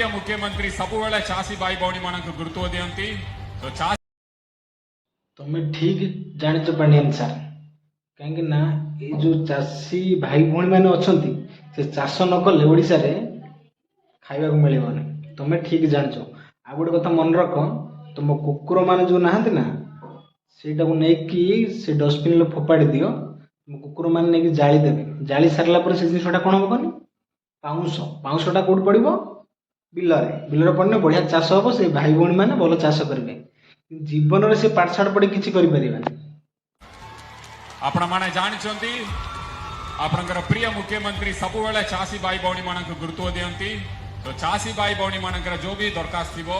ପ୍ରିୟ ମୁଖ୍ୟମନ୍ତ୍ରୀ ସବୁବେଳେ ଚାଷୀ ଭାଇ ଭଉଣୀମାନଙ୍କୁ ଗୁରୁତ୍ୱ ଦିଅନ୍ତି। ତ ଚାଷୀ ତମେ ଠିକ୍ ଜାଣିଛ ପାଣ୍ଡିଆନ ସାର୍, କାହିଁକି ନା ଏଇ ଯେଉଁ ଚାଷୀ ଭାଇ ଭଉଣୀମାନେ ଅଛନ୍ତି, ସେ ଚାଷ ନ କଲେ ଓଡ଼ିଶାରେ ଖାଇବାକୁ ମିଳିବନି। ତମେ ଠିକ୍ ଜାଣିଛ। ଆଉ ଗୋଟେ କଥା ମନେ ରଖ, ତୁମ କୁକୁରମାନେ ଯେଉଁ ନାହାନ୍ତି ନା, ସେଇଟାକୁ ନେଇକି ସେ ଡଷ୍ଟବିନ୍ରେ ଫୋପାଡ଼ି ଦିଅ। ତୁମ କୁକୁରମାନେ ନେଇକି ଜାଳି ଦେବେ। ଜାଳି ସାରିଲା ପରେ ସେ ଜିନିଷଟା କ'ଣ ହବ କହନି? ପାଉଁଶ। ପାଉଁଶଟା କେଉଁଠି ପଡ଼ିବ? ବିଲରେ। ବିଲରେ ପଡ଼ିଲେ ବଢ଼ିଆ ଚାଷ ହବ। ସେ ଭାଇ ଭଉଣୀମାନେ ଭଲ ଚାଷ କରିବେ। ଜୀବନରେ ସେ ପାଠଶାଠ ପଢ଼ି କିଛି କରିପାରିବେନି। ଆପଣମାନେ ଜାଣିଛନ୍ତି, ଆପଣଙ୍କର ପ୍ରିୟ ମୁଖ୍ୟମନ୍ତ୍ରୀ ସବୁବେଳେ ଚାଷୀ ଭାଇ ଭଉଣୀମାନଙ୍କୁ ଗୁରୁତ୍ୱ ଦିଅନ୍ତି। ତ ଚାଷୀ ଭାଇ ଭଉଣୀମାନଙ୍କର ଯୋଉ ବି ଦରଖାସ୍ତ ଥିବ,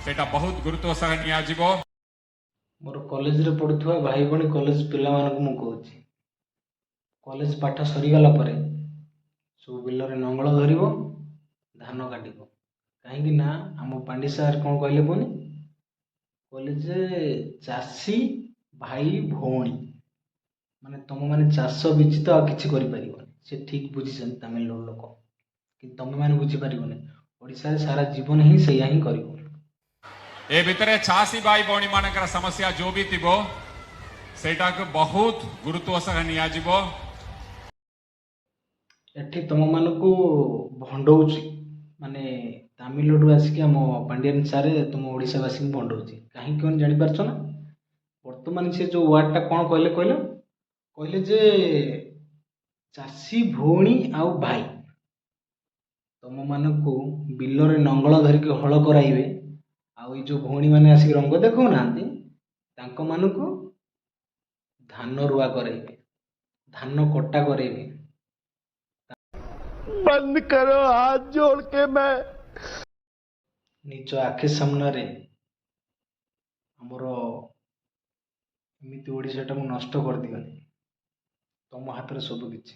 ସେଇଟା ବହୁତ ଗୁରୁତ୍ୱ ସହ ନିଆଯିବ। ମୋର କଲେଜରେ ପଢ଼ୁଥିବା ଭାଇ ଭଉଣୀ, କଲେଜ ପିଲାମାନଙ୍କୁ ମୁଁ କହୁଛି, କଲେଜ ପାଠ ସରିଗଲା ପରେ ସବୁ ବିଲରେ ନଙ୍ଗଳ ଧରିବ, ଧାନ କାଟିବ। କାହିଁକି ନା ଆମ ପାଣ୍ଡି ସାର୍ କ'ଣ କହିଲେ କୁହନି? କହିଲେ ଯେ ଚାଷୀ ଭାଇ ଭଉଣୀ ମାନେ ତୁମେମାନେ ଚାଷ ବ୍ୟତୀତ ଆଉ କିଛି କରିପାରିବନି। ସେ ଠିକ୍ ବୁଝିଛନ୍ତି ତାମିଲନାଡ଼ୁ ଲୋକ, କିନ୍ତୁ ତୁମେମାନେ ବୁଝିପାରିବନି। ଓଡ଼ିଶାରେ ସାରା ଜୀବନ ହିଁ ସେଇଆ ହିଁ କରିବ। ଏ ଭିତରେ ଚାଷୀ ଭାଇ ଭଉଣୀମାନଙ୍କର ସମସ୍ୟା ଯୋଉ ବି ଥିବ, ସେଇଟାକୁ ବହୁତ ଗୁରୁତ୍ୱ ସହ ନିଆଯିବ। ଏଠି ତୁମମାନଙ୍କୁ ଭଣ୍ଡଉଛି, ମାନେ ତାମିଲନାଡ଼ୁ ଆସିକି ଆମ ପାଣ୍ଡିଆନ ସାର୍ ତୁମ ଓଡ଼ିଶାବାସୀଙ୍କୁ ଭଣ୍ଡଉଛି। କାହିଁକି କ'ଣ ଜାଣିପାରୁଛ ନା? ବର୍ତ୍ତମାନ ସେ ଯେଉଁ ୱାର୍ଡ଼ଟା କ'ଣ କହିଲେ କହିଲ? କହିଲେ ଯେ ଚାଷୀ ଭଉଣୀ ଆଉ ଭାଇ, ତୁମମାନଙ୍କୁ ବିଲରେ ନଙ୍ଗଳ ଧରିକି ହଳ କରାଇବେ, ଆଉ ଏଇ ଯେଉଁ ଭଉଣୀମାନେ ଆସିକି ରଙ୍ଗ ଦେଖାଉନାହାନ୍ତି, ତାଙ୍କମାନଙ୍କୁ ଧାନ ରୁଆ କରାଇବେ, ଧାନ କଟା କରାଇବେ। बंद करो हाथ जोड़ के मैं। ନିଜ ଆଖି ସାମ୍ନାରେ ଆମର ଏମିତି ଓଡ଼ିଶାଟାକୁ ନଷ୍ଟ କରିଦିଅନି। ତମ ହାତରେ ସବୁ କିଛି।